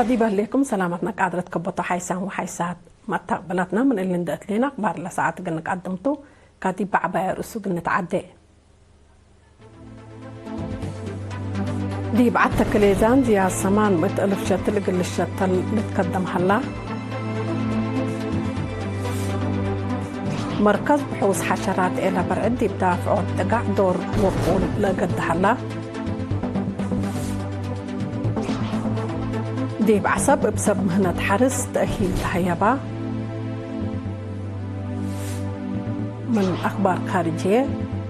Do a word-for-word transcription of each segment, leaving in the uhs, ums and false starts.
ዲበ ህሌኩም ሰላመትነ ቃድረት ከበቶ ሓይሳም ወሓይሳት መተቅብለትነ፣ ምን እሊ እንዴ እትሌነ አክባር ለሰዓት እግል ንቀድም ቱ፣ ከዲብ በዐባየ ርእሱ እግል ንትዓዴ። ዲብ ዐድ ተክሌዛን ዝያድ ሰማን ምእት እልፍ ሸትል እግል ልሸተል ልትከደም ሀላ። መርከዝ ብሑስ ሐሸራት ኤለ በርዕድ ዲብ ዳፍዖት ጥጋዕ ዶር ወቁል ለእገድ ሀላ። ዲብ ዐሰብ እብ ሰብ ምህነት ሐርስ ተእሂል ተሀየባ። ምን አክባር ካርጅየ፣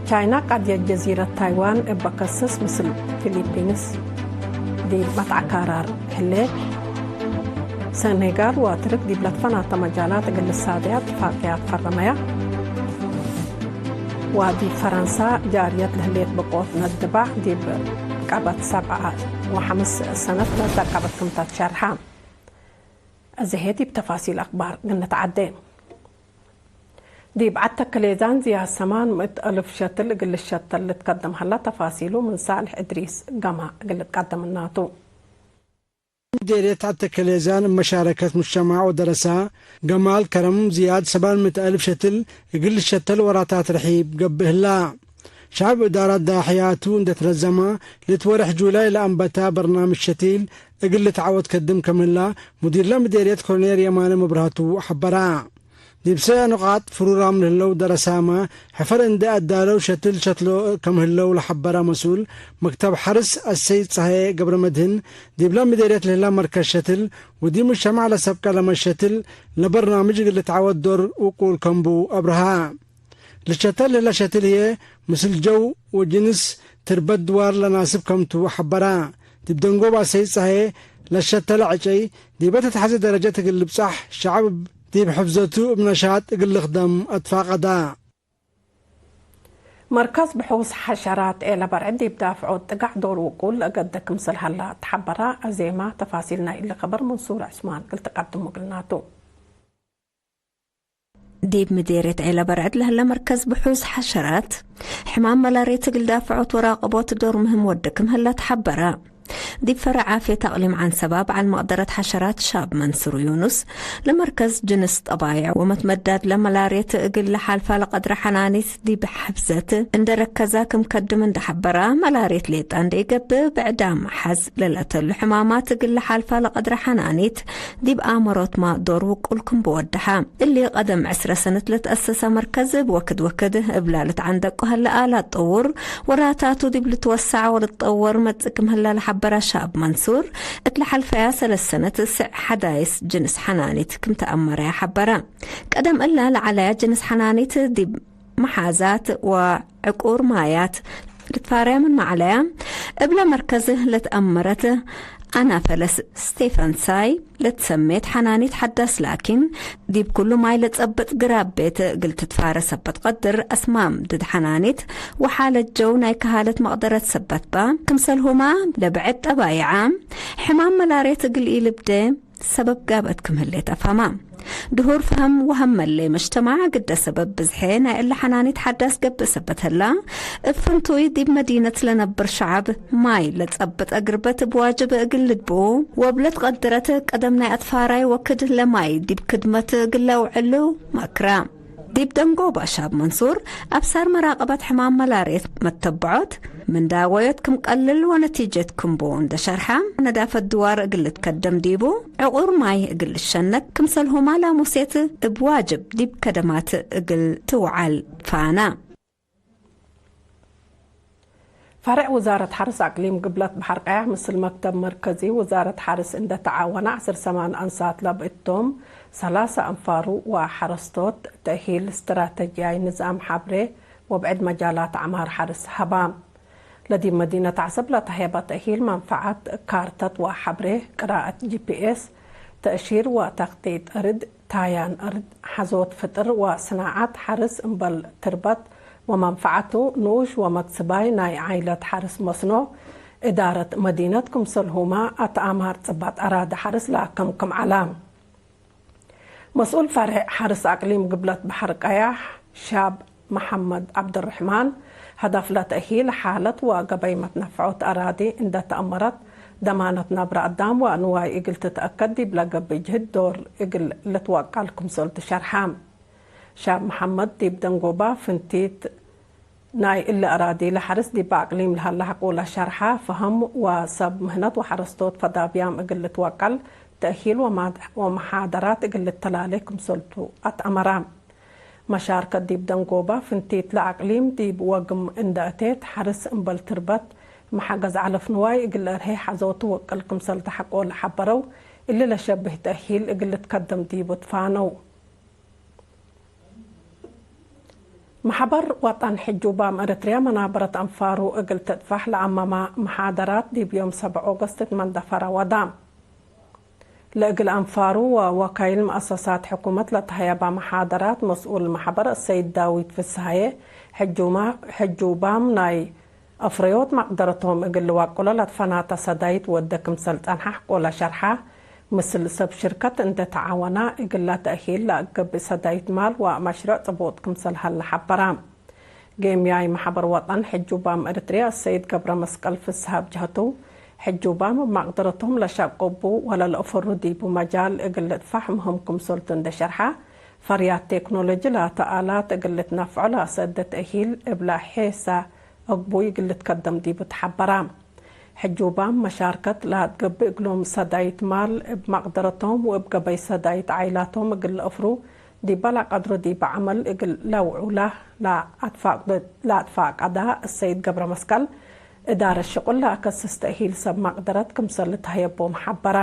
ቻይና ቃድየት ጀዚረት ታይዋን እበ ከስስ ምስል ፊሊፒንስ ዲብ መትዐ ካራር ህሌት። ሰኔጋል ወአትርክ ዲብ ለትፈናተ መጃላት እግል ልሳደያ እትፋቅያት ፈረመያ። ወዲብ ፈረንሳ ጃርየት ለህሌት ብቆት ነድባዕ ዲብ ቀበት ሰብዓ ወሐምስ ሰነት ለልትአቀበት ክም ተትሸርሐ። አዜ ህዬ ዲብ ተፋሲል አክባር እግል ንትዓዴ። ዲብ ዐድ ተክሌዛን ዝያድ ሰማን ምእት አልፍ ሸትል እግል ልሸተል ልትከደም ሀላ። ተፋሲሉ ምን ሳልሕ እድሪስ ገማ እግል ልትቀደም እናቱ። ምዴርየት ዐድ ተክሌዛን እብ መሻረከት ሙጅተማዕ ወደረሳ ገማል ከረም ዝያድ ሰማን ምእት አልፍ ሸትል እግል ልሸተል ወራታት ርሒብ ገብእ ህላ። ሸዐብ እዳራት ዳሕያቱ እንዴ ትነዘመ፣ ልትወርሕ ጁላይ ለአንበታ በርናምጅ ሸቲል እግል ልትዐወት ከድም ክም ህላ፣ ሙዲርለ ምዴርየት ኮሎኔል የማነ መብርሃቱ ሐበራ። ዲብ ሰ ኑቃጥ ፍሩራም ለህለው ደረሳመ፣ ሕፈር እንዴ አዳለው ሸትል ሸትሎ ክም ህለው ለሐበረ መስኡል መክተብ ሐርስ አሰይድ ጸሃየ ገብረመድህን፣ ዲብለ ምዴርየት ለህላ መርከዝ ሸትል ወዲብ ሙጅተማዕ ለሰብቀ ለመ ሸትል ለበርናምጅ እግል ልትዐወት ዶር ውቁል ከምቡ አብርሃ። ልሸተል ለህለ ሸትል ህዬ፣ ምስል ጀው ወጅንስ ትርበት ድዋር ለናስብ ከምቱ ሐበራ። ዲብ ደንጎብ አሰይድ ጸሃየ ለሸተለ ዕጨይ፣ ዲበ ተትሐዜ ደረጀት እግል ልብጻሕ፣ ሸዐብ ዲብ ሕፍዘቱ እብ ነሻጥ እግል ልክደም አትፋቀዳ። መርከዝ ብሑስ ሐሸራት ኤለ በርዕድ ዲብ ዳፍዖት ጥጋዕ ዶር ውቁል ለእገደ ክምሰል ሀላ ተሐበራ። አዜማ ተፋሲል ናይ እሊ ከበር መንሱር ዑስማን እግል ትቀድሙ እግልናቱ። ዲብ ምዴርየት ዔለ በርዕድ ለህለ መርከዝ ብሑስ ሐሸራት፣ ሕማም መላርየት እግል ዳፍዖት ወራቅቦት ዶር ምህም ወድ ክም ህለ ተሐበረ። ዲብ ፈረዕ ዓፍየት አቅሊም ዐንሰባ በዐል መቅደረት ሐሸራት ሻብ መንሱር ዩኑስ፣ ለመርከዝ ጅንስ ጠባይዕ ወመትመዳድ ለመላርየት እግል ለሓልፋ ለቀድረ ሐናኒት ዲብ ሐፍዘት እንደ ረከዛ ክም ከድም እንደ ሐበረ፣ መላርየት ሌጣ እንደ ኢገብእ፣ ብዕዳም ሐዝ ለለተሉ ሕማማት እግል ለሓልፋ ለቀድረ ሐናኒት ዲብ አመሮትመ ዶር ውቁል ክም ብወደሐ። እሊ ቀደም ዕስረ ሰነት ለትአሰሰ መርከዝ፣ እብ ወክድ ወክድ እብላ ልትዐንደቆ ህለ አላት ጠውር፣ ወራታቱ ዲብ ልትወሰዐ ወልትጠወር መጽእ ክም ህለ ለሐበረ ሻብ መንሱር፣ እት ለሐልፈያ ሰለስ ሰነት ስዕ ሐዳይስ ጅንስ ሐናኒት ክም ተአመረያ ሐበረ። ቀደም እለ ለዐለያ ጅንስ ሐናኒት ዲብ መሓዛት ወዕቁር ማያት ልትፋርያ ምንመ ዐለያ፣ እብለ መርከዝ ለትአመረት አናፈለስ ስቴፈንሳይ ለትሰሜት ሐናኒት ሐዳስ ላኪን፣ ዲብ ኩሉ ማይ ለጸብጥ ግራብ ቤት እግል ትትፋረ ሰበት ቀድር፣ አስማም ድድ ሐናኒት ወሓለት ጀው ናይ ከሃለት መቅደረት ሰበት በ። ክምሰልሁመ ለብዕድ ጠባይዐ ሕማም መላርየት እግል ኢልብዴ ሰበብ ጋብአት ክም ህሌት አፋማ። ድሁር ፈሀም ወሀመሌ መጅተማዕ ግደ ሰበብ ብዝሔ ናይ እለ ሐናኒት ሐዳስ ገብእ ሰበት ህላ፣ እብ ፍንቱይ ዲብ መዲነት ለነብር ሸዐብ ማይ ለጸብጠ ግርበት እብ ዋጅብ እግል ልግብኡ ወእብ ለትቀድረት ቀደም ናይ አትፋራይ ወክድ ለማይ ዲብ ክድመት እግል ለአውዕሉ መክረ። ዲብ ደንጎባ ሻብ መንሱር፣ አብሳር መራቀበት ሕማም መላርየት መተብዖት፣ ምን ዳወዮት ክም ቀልል ወነቲጀት ክምቡ እንደ ሸርሐ፣ ነዳፈት ድዋር እግል ልትከደም ዲቡ፣ ዕቁር ማይ እግል ልሸነክ፣ ክምሰልሁመ ላሙሴት እብ ዋጅብ ዲብ ከደማት እግል ትውዓል ፋና። ፈሬዕ ውዛረት ሐርስ አቅሊም ግብለት በሐር ቀያሕ ምስል መክተብ መርከዚ ውዛረት ሐርስ እንደ ተዓወነ፣ ዐስር ሰማን አንሳት ለብእቶም ሰላሰ አንፋሩ ወሐረስቶት ተእሂል እስትራተጅያይ ንዛም ሐብሬ ወብዕድ መጃላት ዐማር ሐርስ ሀባ። ለዲብ መዲነት ዐሰብ ለተህየበ ተእሂል መንፈዐት ካርተት ወሐብሬ፣ ቅራአት ጂ ፒ ኤስ፣ ተእሺር ወተክጢጥ እርድ፣ ታያን እርድ፣ ሐዞት ፍጥር ወስናዐት ሐርስ እምበል ትርበት ወመንፈዐቱ፣ ንኡሽ ወመክስባይ ናይ ዓይለት ሐርስ መስኖ፣ እዳረት መዲነት ክምሰልሁመ አትአማር ጽባጥ አራዲ ሐርስ ለአከምክም ዐላ። መስኡል ፈሬዕ ሐርስ አቅሊም ግብለት በሐር ቀያሕ ሻብ መሐመድ ዐብዱርሕማን፣ ሀዳፍ ለተእሂል ሓለት ወገበይ መትነፍዖት አራዲ እንደ ተአመረት፣ ደማነት ነብረ አዳም ወአንዋይ እግል ትትአከድ ዲብለ ገብእ ጅህድ ዶር እግል ልትወቀል ክምሰል ትሸርሐ። ሻብ መሐመድ ዲብ ደንጎባ ፍንቲት ናይ እሊ አራዲ ለሐርስ ዲብ አቅሊም ለሀለ ሐቆለ ሸርሐ፣ ፈሀም ወሰብ ምህነት ወሐረስቶት ፈዳብያም እግል ልትወቀል፣ ተእሂል ወማድ-፣ ወመሓደራት እግል ልተላሌ ክምሰልቱ አትአመረ። መሻርከት ዲብ ደንጎባ ፍንቲት ለአቅሊም ዲብ ወግም እንደ አቴት፣ ሐርስ እምበል ትርበት መሐገዝ ዐለፍ ንዋይ እግል ለአርሄ ሐዞ ትወቅል ክምሰል ተሐቆለ ሐበረው፣ እሊ ለሸብህ ተእሂል እግል ልትከደም ዲቡ ትፋነው። መሕበር ወጠን ሕጁባም ኤረትርያ መናበረት አንፋሩ እግል ትጥፋሕ ለአመመ መሓደራት ዲብ ዮም ሰብዕ ኦገስት እት መንደፈረ ወዳ። ለእግል አንፋሩ ወወካይል መአሰሳት ሕኩመት ለተሀየበ መሓደራት መስኡል መሕበር አሰይድ ዳዊት ፍስሃዬ፣ ሕጁማ-፣ ሕጁባም ናይ አፍረዮት መቅደረቶም እግል ልዋቅሎ ለትፈናተ ሰዳይት ወደ ክምሰል ጸንሐ ሐቆለ ሸርሐ፣ ምስል ሰብ ሽርከት እንዴ ተዓወና እግለ ተእሂል ለአገብእ ሰዳይት ማል ወመሽሩዕ ጽቡጥ ክምሰል ሀለ ሐበራ። ጌምያይ መሕበር ወጠን ሕጁባም ኤረትርያ አሰይድ ገብረመስቀል ፍስሃ እብ ጀህቱ፣ ሕጁባም እብ መቅደረቶም ለሸቅቡ ወለለአፈሩ ዲቡ መጃል እግል ልጥፋሕ ምህም ክምሰልቱ እንዴ ሸርሐ፣ ፈርያት ቴክኖሎጂ ላተ አላት እግል ልትነፍዖ ለአሰእደ ተእሂል እብለ ሔሰ እግቡይ እግል ልትከደም ዲቡ ተሐበራ። ሕጁባም መሻርከት ለአትገብእ እግሎም ሰዳይት ማል እብ መቅደረቶም ወእብ ገበይ ሰዳይት ዓይላቶም እግል ለአፍሩ ዲበ ለቀድሮ ዲበ ዐመል እግል ለአውዑለ ለአትፋቅዶ-፣ ለአትፋቀዳ እሰይድ ገብረመስቀል፣ እዳረት ሽቁል ለአከስስ ተእሂል ሰብ መቅደረት ክምሰል ልትሀየቦም ሐበረ።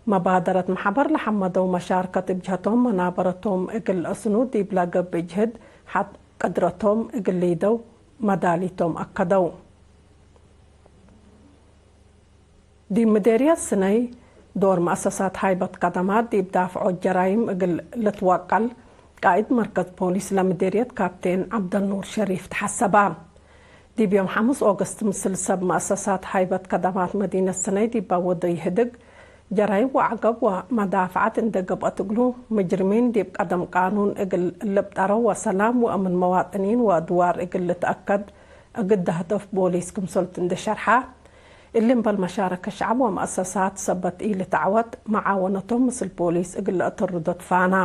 መባደረት መሕበር ለሐመደው መሻርከት እብ ጀህቶም መናበረቶም እግል ለአስኑ ዲብ ለገብእ ጅህድ ሐድ ቅድረቶም እግል ሊደው መዳሊቶም አከደው። ዲብ ምዴርየት ስነይ ዶር መአሰሳት ሃይበት ከደማት ዲብ ዳፍዖት ጀራይም እግል ልትወቀል ቃእድ መርከዝ ፖሊስ ለምዴርየት ካፕቴን ዐብደልኑር ሸሪፍ ተሐሰባ። ዲብ ዮም ሐምስ ኦገስት ምስል ሰብ መአሰሳት ሃይበት ከደማት መዲነት ስነይ ዲበ ወደዩ ህድግ ጀራይም ወዐገብ ወመዳፍዐት እንዴ ገብአት እግሉ፣ ምጅርሚን ዲብ ቀደም ቃኑን እግል ልብጠረው ወሰላም ወአምን መዋጥኒን ወአድዋር እግል ልትአከድ እግል ደህደፍ ቦሊስ ክምሰልቱ እንዴ ሸርሐ፣ እሊ እምበል መሻረከ ሸዐብ ወመአሰሳት ሰበት ኢልትዐወት፣ መዓወነቶም ምስል ፖሊስ እግል ለአተርዶ ትፋና።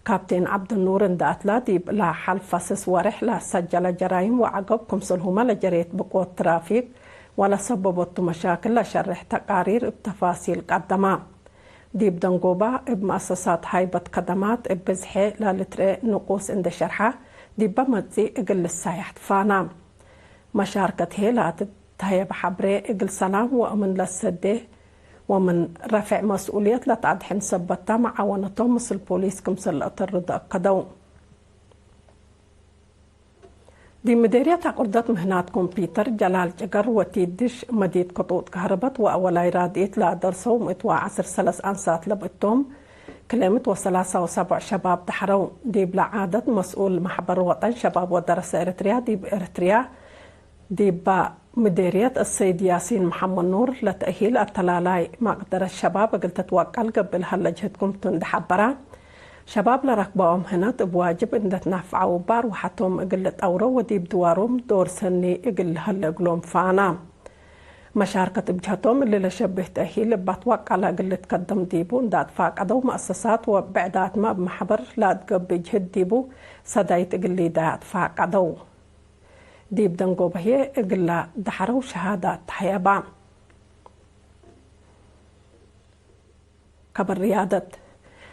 ካፕቴን ዐብዱኑር እንዴ አትላ፣ ዲብ ለሐልፈ ስስ ወሬሕ ለሰጀለ ጀራይም ወዐገብ ክምሰልሁመ ለጀሬት ብቆት ትራፊክ ወለሰበበቱ መሻክል ለሸሬሕ ተቃሪር እብ ተፋሲል ቀደማ። ዲብ ደንጎባ፣ እብ መአሰሳት ሃይበት ከደማት እብ ብዝሔ ለልትርኤ ንቁስ እንዴ ሸርሐ፣ ዲበ መጽእ እግል ልሳያሕ ትፋና። መሻርከት ህዬ ላትትሀየብ ሐብሬ፣ እግል ሰላም ወአምን ለሰዴ ወምን ረፌዕ መስኡልየት ለተአድሕን ሰበታ፣ መዓወነቶም ምስል ፖሊስ ክምሰል ለአተርዶ አከደው። ዲብ ምዴርየት አቁርደት ምህናት ኮምፒተር ጀላል ጭገር ወቲድሽ መዲት ክጡጥ ከህርበት ወአወላይ ራድኢት ለአደርሰው ምእት ወዐስር ሰለስ አንሳት ለብእቶም፣ ክሌምት ወሰላሳ ወሰቡዕ ሸባብ ደሐረው። ዲብለ ዓደት መስኡል መሕበር ወጠን ሸባብ ወደረሰ ኤረትርያ ዲብ ኤረትርያ፣ ዲባ ምዴርየት አሰይድ ያሲን መሐመድ ኑር፣ ለተእሂል አተላላይ መቅደረት ሸባብ እግል ትትወቀል ገብእ ለሀለ ጅህድ ክምቱ እንዴ ሐበራ፣ ሸባብ ለረክበኦ ምህነት እብ ዋጅብ እንዴ ትናፍዐው እብ አርወሐቶም እግል ልጠውረው ወዲብ ድዋሮም ዶር ሰኒ እግል ለሀለ እግሎም ፋና። መሻርከት እብ ጀህቶም እሊ ለሸብህ ተእሂል እብ አትወቀለ እግል ልትከደም ዲቡ እንዴ አትፋቀደው፣ መአሰሳት ወብዕዳትመ እብ መሕበር ለአትገብእ ጅህድ ዲቡ ሰዳይት እግል ሊደያ አትፋቀደው። ዲብ ደንጎበ ህዬ እግለ ደሐረው ሸሃዳት ተሀየባ። ከበር ርያደት።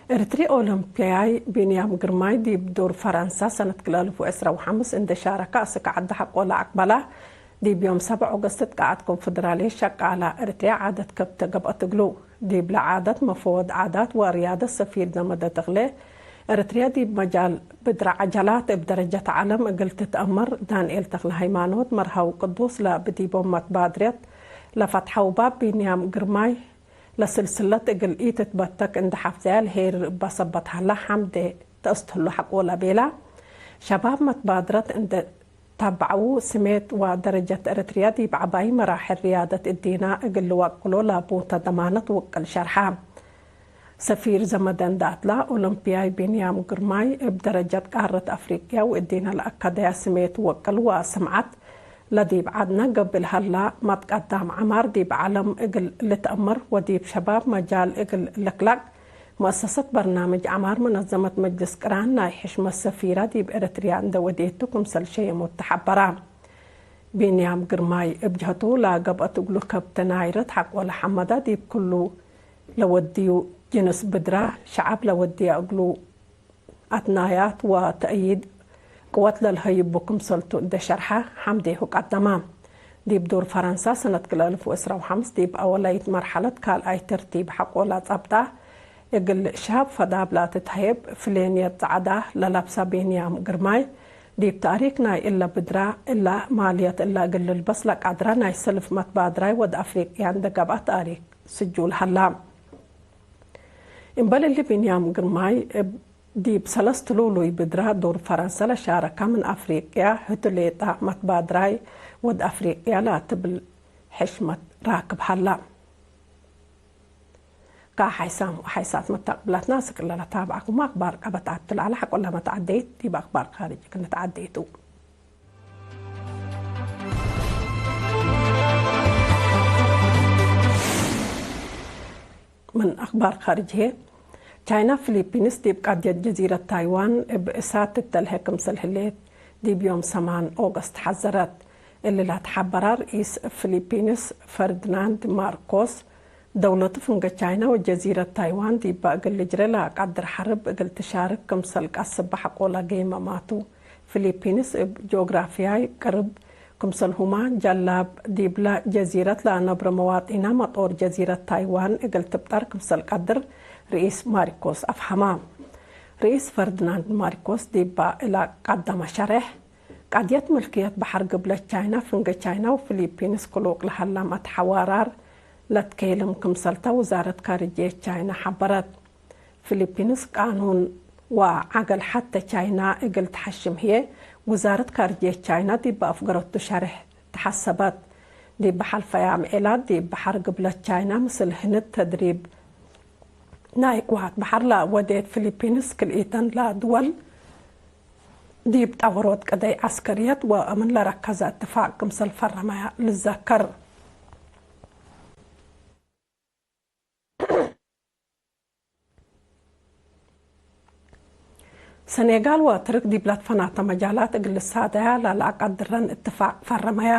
ኤረትሪ ኦሎምፒያይ ቢንያም ግርማይ ዲብ ዱር ፈረንሳ ሰነት ክልኤ አልፍ ወዕስራ ወሐምስ እንዴ ሻረከ አስክ ዐዲ ሐቆ ለአቅበላ፣ ዲብ ዮም ሰብዕ ኦገስት እት ቃዐት ኮንፈደራልየት ሸቃላ ኤረትርያ ዓደት ከብተ ገብአት እግሉ። ዲብለ ዓደት መፈወድ ዓዳት ወርያደት ሰፊር ዘመደ ተክሌ፣ ኤረትርያ ዲብ መጃል ብድር ዐጀላት እብ ደረጀት ዐለም እግል ትትአመር፣ ዳንኤል ተክለሃይማኖት፣ መርሃዊ ቅዱስ ለእብ ዲቦም መትባድርየት ለፈትሐው ባብ ቢንያም ግርማይ ለስልስለት እግል ኢትትበተክ እንዴ ሐፍዘያ ለሄርር እበ ሰበት ሀላ፣ ሐምዴ ተአስትህሎ ሐቆለ ቤላ። ሸባብ መትባድረት እንዴ ታብዐዉ፣ ስሜት ወደረጀት ኤረትርያ ዲብ ዐባይ መራሕል ርያደት እዲና እግል ልወቅሎ ላቡተ ደማነት ውቅል ሸርሐ። ሰፊር ዘመደ እንዴ አትላ፣ ኦሎምፒያይ ቢንያም ግርማይ እብ ደረጀት ቃረት አፍሪቅያ ወእዲነ ለአከደያ ስሜት ውቅል ወስምዐት ለዲብ ዐድነ ገብእ ለሀላ መትቀዳም ዐማር ዲብ ዐለም እግል ልትአመር ወዲብ ሸባብ መጃል እግል ልክለቅ፣ መአሰሰት በርናምጅ ዐማር መነዘመት መጅልስ ቅራን ናይ ሕሽመት ሰፊረ ዲብ ኤረትርያ እንደ ወዴቱ ክምሰል ሸየሞት ተሐበረ። ቢንያም ግርማይ እብ ጀህቱ፣ ለገብአት እግሉ ከብት ናይረት ሐቆለ ሐመደ ዲብ ክሉ ለወድዩ ጅንስ ብድረ ሸዐብ ለወድየ እግሉ አትናያት ወተእይድ ቅወት ለልሀይቡ ክምሰልቱ እንዴ ሸርሐ፣ ሐምዴሁ ቀደመ። ዲብ ዱር ፈረንሳ ሰነት ክልኤ አልፍ ወዕስራ ወሐምስ ዲብ አወላይት መርሐለት ካልኣይ ተርቲብ ሐቆላ ጸብጣ እግል ሸሀብ ፈዳብላ ትትሀየብ ፍሌንየት ጸዕዳ ለለብሰ ቢንያም ግርማይ፣ ዲብ ተእሪክ ናይ እለ ብድራ እለ ማልየት እለ እግል ልልበስ ለቀድረ ናይ ሰልፍ መትባድራይ ወድ አፍሪቅያ እንዴ ገብአ ተእሪክ ስጁል ሀላ። እምበል እሊ ቢንያም ግርማይ እብ ዲብ ሰለስ ትሉሉይ ብድረ ዱር ፈረንሰ ለሻረከ ምን አፍሪቅያ ህቱ ሌጠ መትባድራይ ወድ አፍሪቅያ ለትብል ሕሽመት ራክብ ሀላ። ከሐይሳም ወሐይሳት መተቅብለትነ አስክ ለለታብዐኩም አክባር ቀበት አትል ዐለ ሐቆ ለመትዐደይት ዲብ አክባር ካርጅ እግል ንትዐደይ ቱ። ምን አክባር ካርጅ ህዬ፣ ቻይና ፊሊፒንስ ዲብ ቀድየት ጀዚረት ታይዋን እብ እሳት ትተልሀ ክምሰል ህሌት ዲብ ዮም ሰማን ኦገስት ሐዘረት። እሊ ለትሐበረ ርኢስ ፊሊፒንስ ፈርድናንድ ማርኮስ፣ ደውለቱ ፍንገ ቻይና ወጀዚረት ታይዋን ዲበ እግል ልጅረ ለቀድር ሐርብ እግል ትሻርክ ክምሰል ቀስበ ሐቆለ ጌመማቱ። ፊሊፒንስ እብ ጂኦግራፍያይ ቅርብ ክምሰልሁመ፣ ጀላብ ዲብለ ጀዚረት ለአነብረ መዋጢና መጦር ጀዚረት ታይዋን እግል ትብጠር ክምሰል ቀድር ርኢስ ማሪኮስ አፍሀመ። ርኢስ ፈርድናንድ ማሪኮስ ዲበ እለ ቀደመ ሸሬሕ፣ ቀድየት ምልክየት በሐር ግብለት ቻይና ፍንገ ቻይና ወፊሊፒንስ ክሉቅ ለሀላ መትሐዋራር ለትኬልም ክምሰልተ ውዛረት ካርጅየት ቻይና ሐበረት። ፊሊፒንስ ቃኑን ወዐገል ሐቴ ቻይና እግል ተሐሽም ህዬ፣ ውዛረት ካርጅየት ቻይና ዲብ አፍገረቱ ሸሬሕ ተሐሰበት። ዲብ ሐልፈ ያም ዔላት ዲብ በሐር ግብለት ቻይና ምስል ህንድ ተድሪብ ናይ ቅዋት በሐር ለወዴት ፊሊፒንስ ክልኢተን ለድወል ዲብ ጠወሮት ቅደይ ዐስከርየት ወአምን ለረከዘ እትፋቅ ክምሰል ፈረመያ ልዘከር። ሰኔጋል ወትርክ ዲብ ለትፈናተ መጃላት እግል ልሳደያ ለለአቀድረን እትፋቅ ፈረመያ።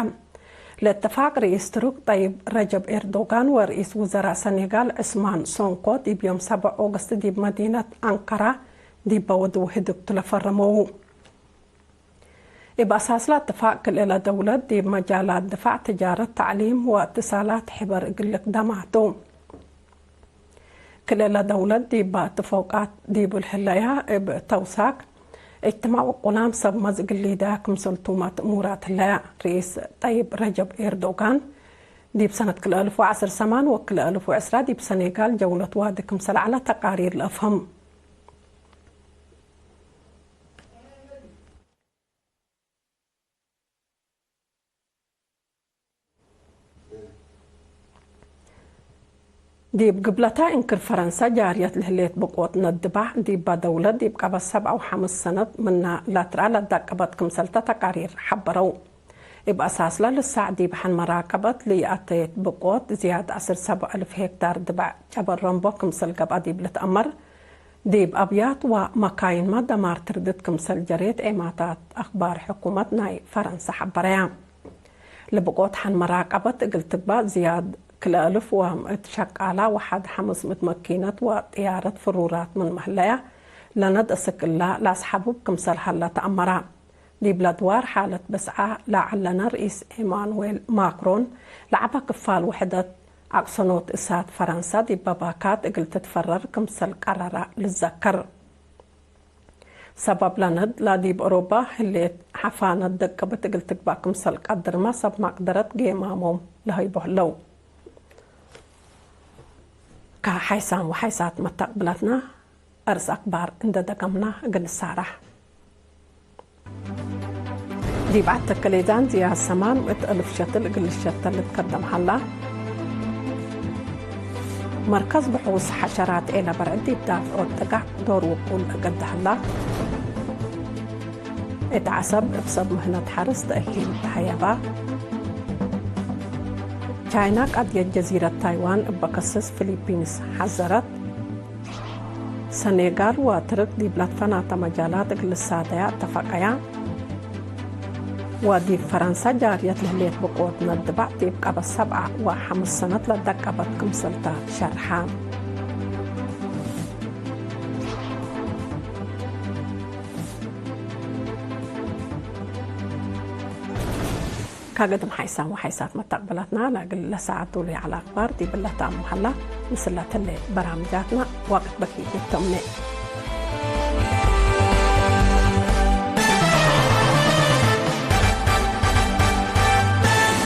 ለእትፋቅ ርኢስ ትሩክ ጠይብ ረጀብ ኤርዶጋን ወርኢስ ውዘራእ ሰኔጋል ዕስማን ሶንኮ ዲብ ዮም ሰብዕ ኦገስት ዲብ መዲነት አንካራ ዲበ ወድው ህድግቱ ለፈረመው። እብ አሳስለ እትፋቅ ክልኤ ለደውለት ዲብ መጃላት ድፋዕ፣ ትጃረት፣ ተዕሊም ወእትሳላት ሕበር እግል ልክደማ ቱ። ክልኤ ለደውለት ዲብ ትፎቃት ዲብ ህለያ እብ ተውሳክ እጅትማዕ ወቁላም ሰብ መዝ እግል ሊደያ ክምሰልቱመ ትእሙራት ህለያ። ርኢስ ጠይብ ረጀብ ኤርዶጋን ዲብ ሰነት ክልኤ አልፍ ወዐስር ሰማን ወክልኤ አልፍ ወዕስራ ዲብ ሰኔጋል ጀውለት ዋዲ ክምሰል ዐለ ተቃሪር ለአፍህም። ዲብ ግብለተ እንክር ፈረንሰ ጃርየት ለህሌት ብቆት ነድባህ ዲበ ደውለት ዲብ ቀበት ሰብዓ ወሐምስ ሰነት ምነ ለትርአ ለዳቀበት ክምሰልተ ተቃሪር ሐበረው። እብ አሳስለ ልሳዕ ዲብ ሐን መራቀበት ለይአተየት ብቆት ዝያድ ዐስር ሰብዕ እልፍ ሄክታር ድበዕ ጨበረንቦ ክምሰል ገብአ ዲብ ልትአመር፣ ዲብ አብያት ወመካይንመ ደማር ትርድት ክምሰል ጀሬት ዔማታት አክባር ሕኩመት ናይ ፈረንሰ ሐበረያ። ለብቆት ሐን መራቀበት እግል ትግባእ ዝያድ ክልኤ አልፍ ወምእት ሸቃላ ወሐድ ሐምስ ምእት መኪነት ወጥያረት ፍሩራት ምን መህለያ፣ ለነድ እስክ እለ ለአስሐብብ ክምሰል ሀለ ተአመረ። ዲብ ለድዋር ሓለት ብዝዐ ለዐለነ ርኢስ ኤማኑዌል ማክሮን፣ ለዐበ ክፋል ውሕደት አቅሰኖት እሳት ፈረንሰ ዲበ ባካት እግል ትትፈረር ክምሰል ቀረረ ልዘከር። ሰበብ ለነድ ለዲብ ኦሮባ ህሌት ሐፋነት ደቅብት እግል ትግባእ ክምሰል ቀድርመ ሰብ መቅደረት ጌማሞም ለሀይቦ ህለው። ከሐይሳም ወሐይሳት መተቅብለትነ፣ አርስ አክባር እንደ ደገምነ እግል ንሳራሕ። ዲብ ዐድ ተከሌዛን ዝያድ ሰማን ምእት እልፍ ሸትል እግል ልሸተል ልትከደም ሀላ። መርከዝ ብሑስ ሐሸራት ዔለ በርዕድ ዲብ ዳፍዖት ጥጋዕ ዶር ውቁል እግል ደሀላ። እት ዐሰብ እብ ሰብ ምህነት ሐርስ ተእሂል ተሀየባ። ቻይና ቀድየት ጀዚረት ታይዋን እበ ከስስ ፊሊፒንስ ሐዘረት። ሰኔጋል ወትርክ ዲብ ለትፈናተ መጃላት እግል ልሳደያ እተፈቀያ። ወዲብ ፈረንሳ ጃርየት ለህሌት ብቆት ነድባዕ ዲብ ቀበት ሰብዓ ወሐምስ ሰነት ለደቀበት ክምሰልተ ሸርሐ። ከገድም ሓይሳም ወሓይሳት መተቅብለትና ለእግል ለሰዓት ዱሉይ ዐለ አክባር ዲብለ ተአሙ ሀላ። ምስለት ህሌ በራምጃትና ወቅት በኪት ይተምኔ።